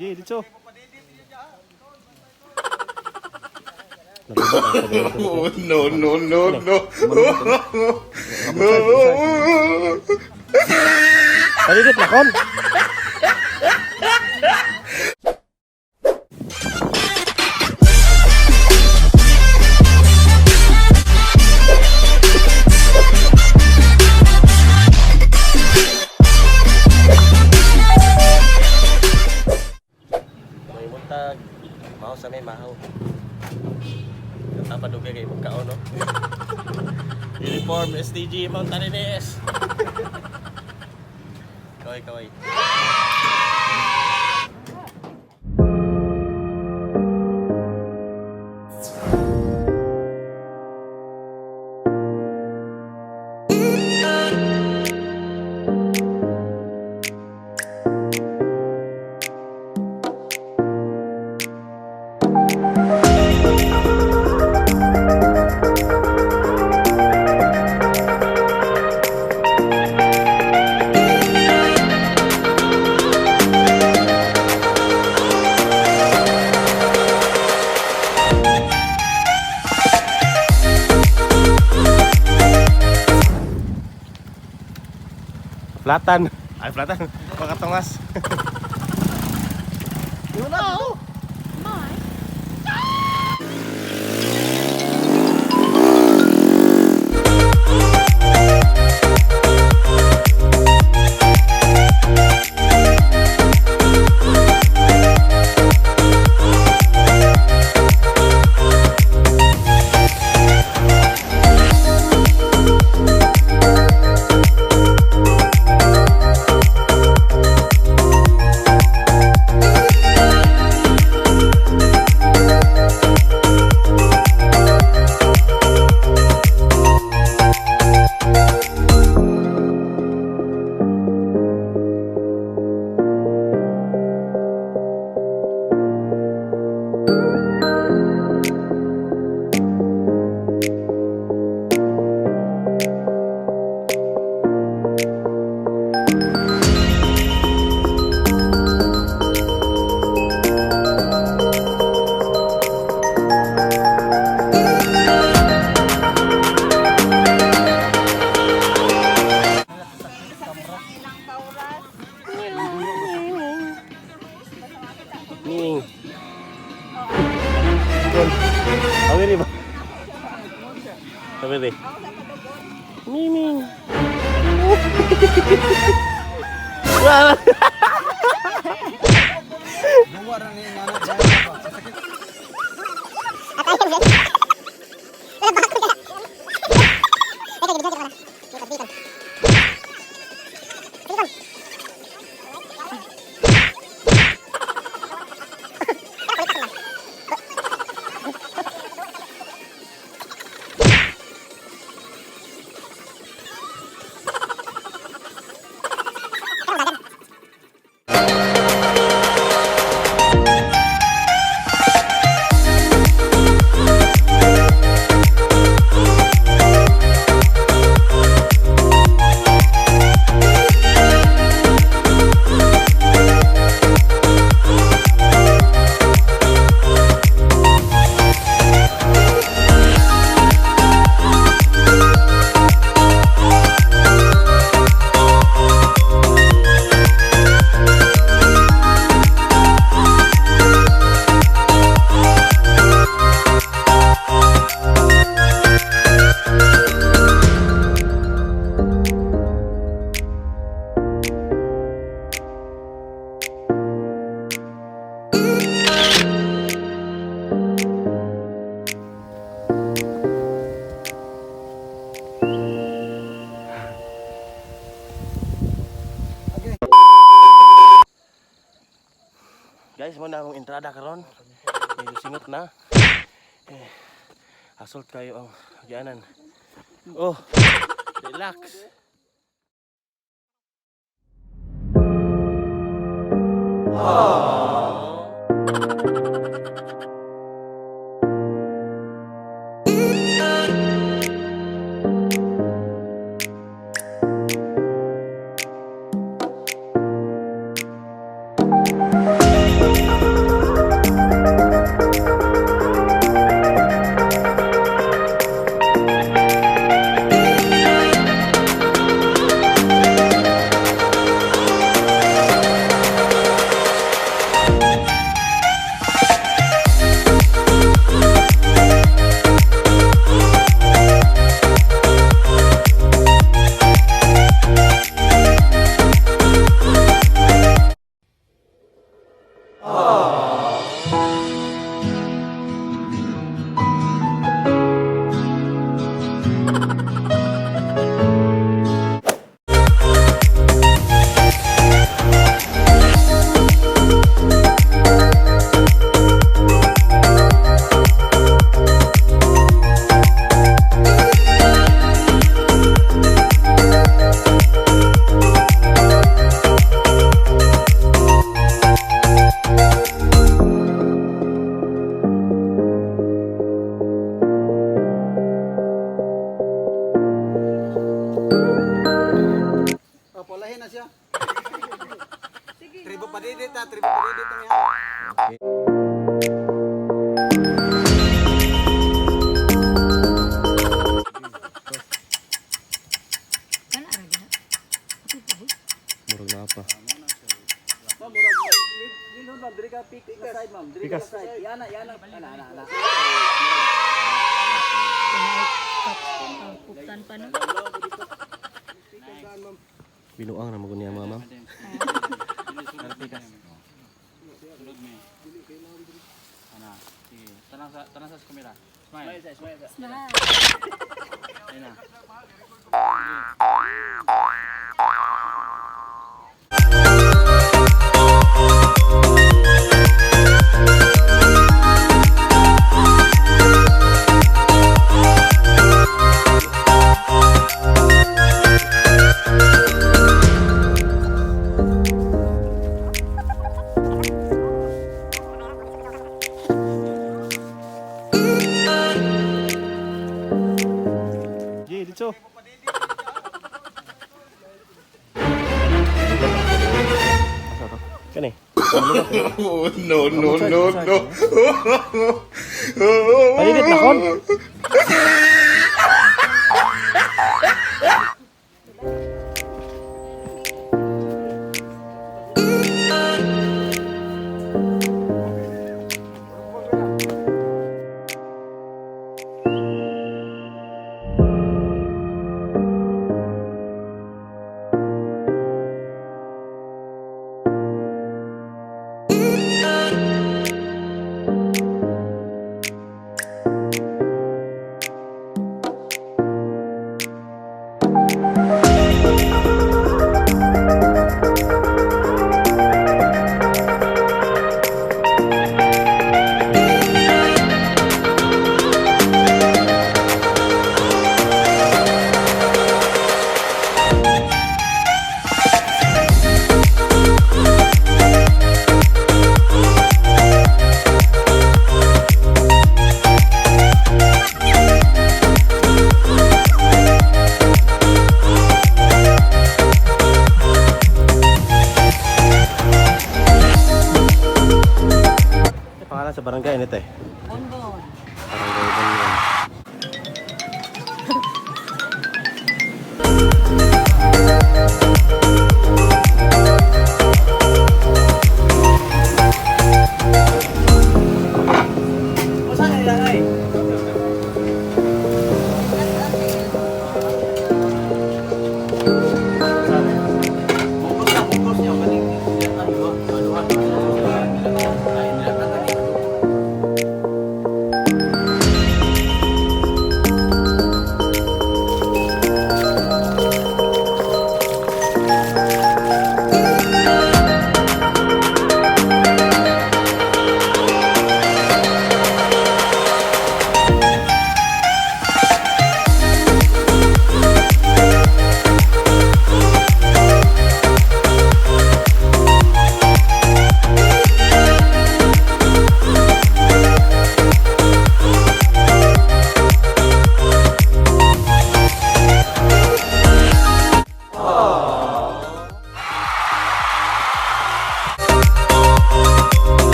G, dito. Oh, no, no, no, no. Palidit na kon. May buntag. Mahaw sa may mahaw. Dapat dugay kay magkaon, no? Uniform SDG Mount Arines. Kaway, kaway. Platan. Ay, platan. Makatungas. Yun na, oh. Ning. Kon. Awiri ba? Awiri. Miming. Wala. Guys, mo na akong entrada karon. Medyo singot na. Eh, assault kayo ang agianan. Oh, relax. O, pulahin na siya. Tribo padidit ha, tribo padidit na niya. Kana ra gina. Murag na pa. Ma'am, murag, lilhon ma'am, diri ka pick na side ma'am. Diri ka Pikas. side. Yana, yana, ana, ana, ana. Puktan pa no. Binuang na mo niya mama. Ana, sige. Tanang sa kamera. Smile. Smile. Ayun na. Ji, dito. Asa to? Kani. Oh, no, no, no, no. Palidit na kon. Pangalan sa barangay nito eh. Bonbon. Barangay Bonbon. O, saan nila ay? Bukos na, bukos niya. Kaning, ano ba? Ano ba? Ay, nila ka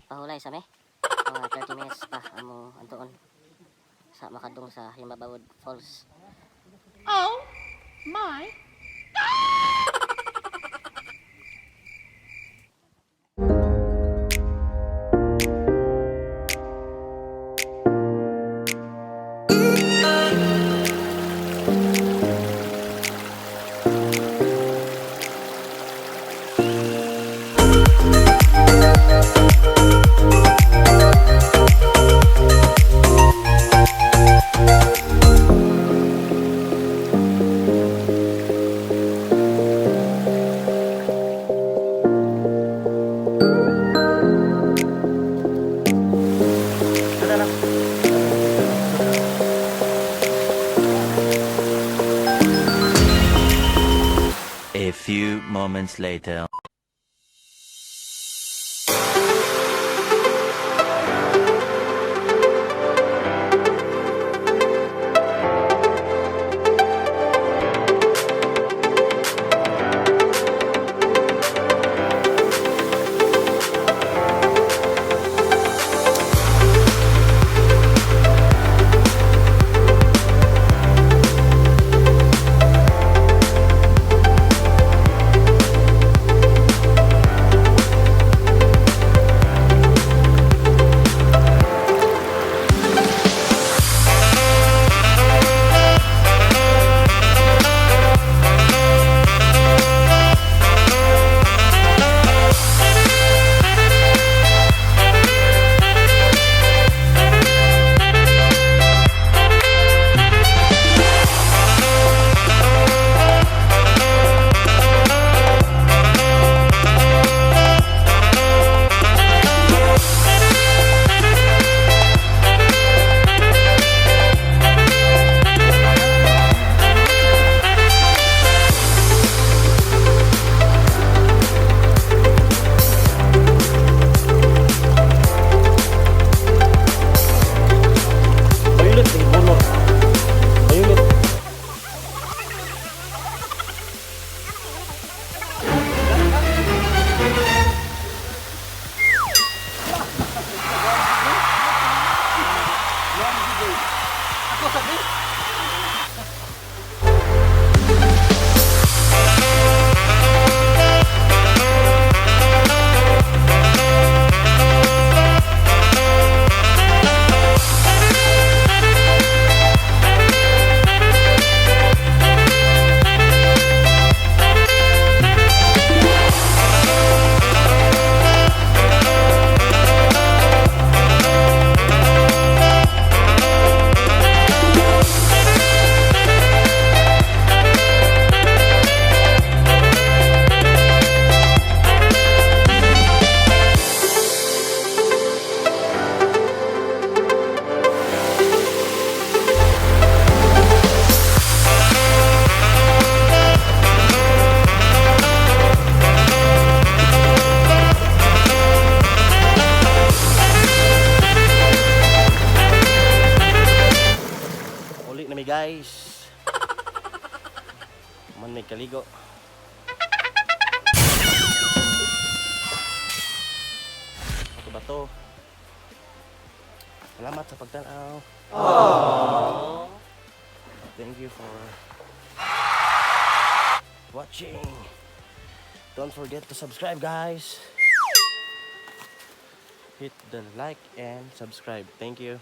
Pahulay sa me. Mga 30 minutes pa among antuon sa makadung sa Himbabawod Falls. Oh my. Moments later. Violet, ang color. Violet. Uli na mi, guys. Man may kaligo. Bato bato. Salamat sa pagtanaw. Thank you for watching. Don't forget to subscribe, guys. Hit the like and subscribe. Thank you.